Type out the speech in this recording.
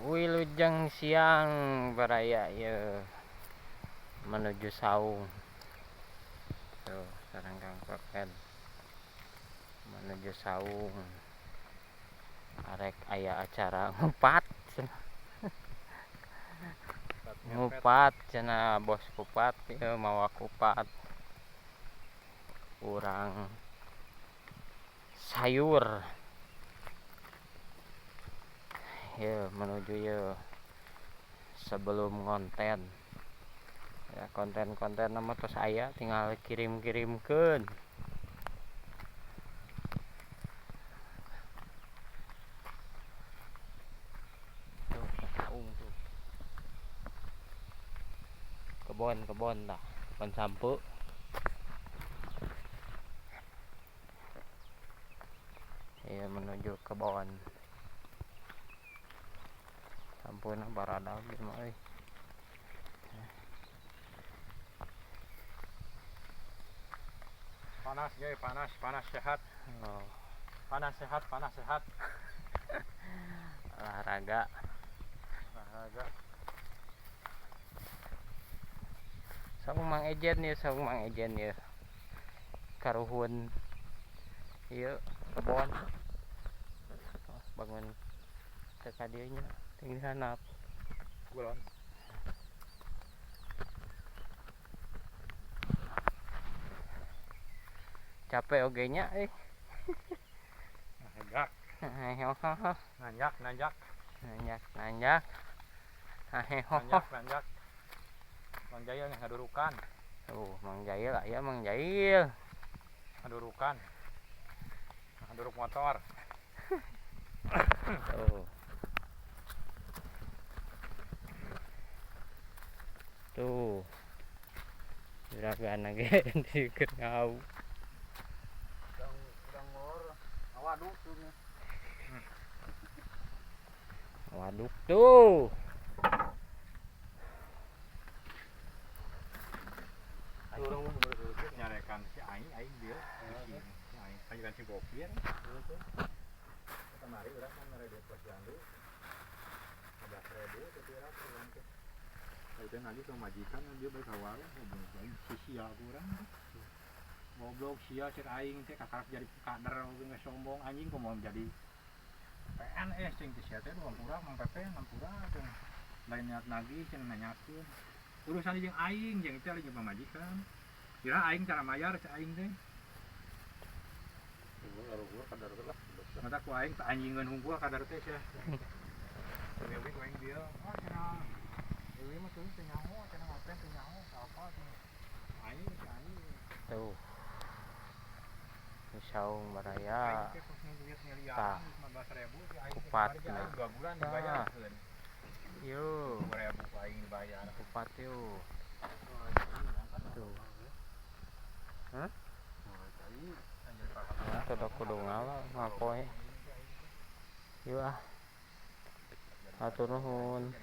Wilujeng siang baraya ieu menuju saung. Tuh, sareng Kang Pepen menuju saung. Arek aya acara ngupat. Ngupat cenah bos kupat ieu mawa kupat. Urang sayur. Yeuh menuju yeuh sebelum ngonten. Ya konten-konten mah tos aya tinggal kirim-kirimkeun. Tuh saung tuh. Kebon-kebon tah, kebon sampeu. Ieu menuju kebon. Sampeuna baradag ieu mah euy. Panas ge, panas, panas sehat. Oh. Panas sehat, panas sehat. Olahraga. Olahraga. Saung Mang Ejen ieu, saung Mang Ejen ieu. Karuhun ieu kebon. Oh, bangun teh ka dieu nya, ting dihandap. Kulon. Capek oge nya euy. Nanjak. Nanjak, nanjak. Nanjak, nanjak. Haheho. Nanjak, nanjak. Mang Jail ngadurukan. Tuh, Mang Jail aya Mang Jail. Ngadurukan. Ngaduruk motor. Tuh. Tuh. Juragana ge keur ngau. Waduk tuh. Waduk tuh. Urang mah bener-bener nyarekan si aing, aing dia. Si aing kanjuran si Bokir. Kemari urang kan mere duit posyandu. 15.000 teh pira urang teh. Aing teh nagih ka majikan dia balik ka warung goblok aing si sia urang. Goblok sia cek aing teh kakarak jadi kader oge geus sombong anjing kumaha jadi PNS cing teh sia teh dua pura Mang Pepe hampura teh. Lain niat nagih cenah nanyakeun. Urusan jeung aing jeung teh lain jeung pamajikan. Kira aing cara mayar cek aing teh. Mata ku aing teh anjingeun hungkul kadar teh sia. Dewi ku aing dia, oh cenah Dewi mah teu nyaho, cenah ngoten teu nyaho apa cenah. Aing si aing. Tuh. Saung baraya. Tah. Kupat nah. 2 bulan dibayarkeun. Yo. 2.000 ku aing dibayar. Kupat yo. Tuh. Hah? Kudu kudu ngala ngapoe. Yeuh ah. Hatur nuhun.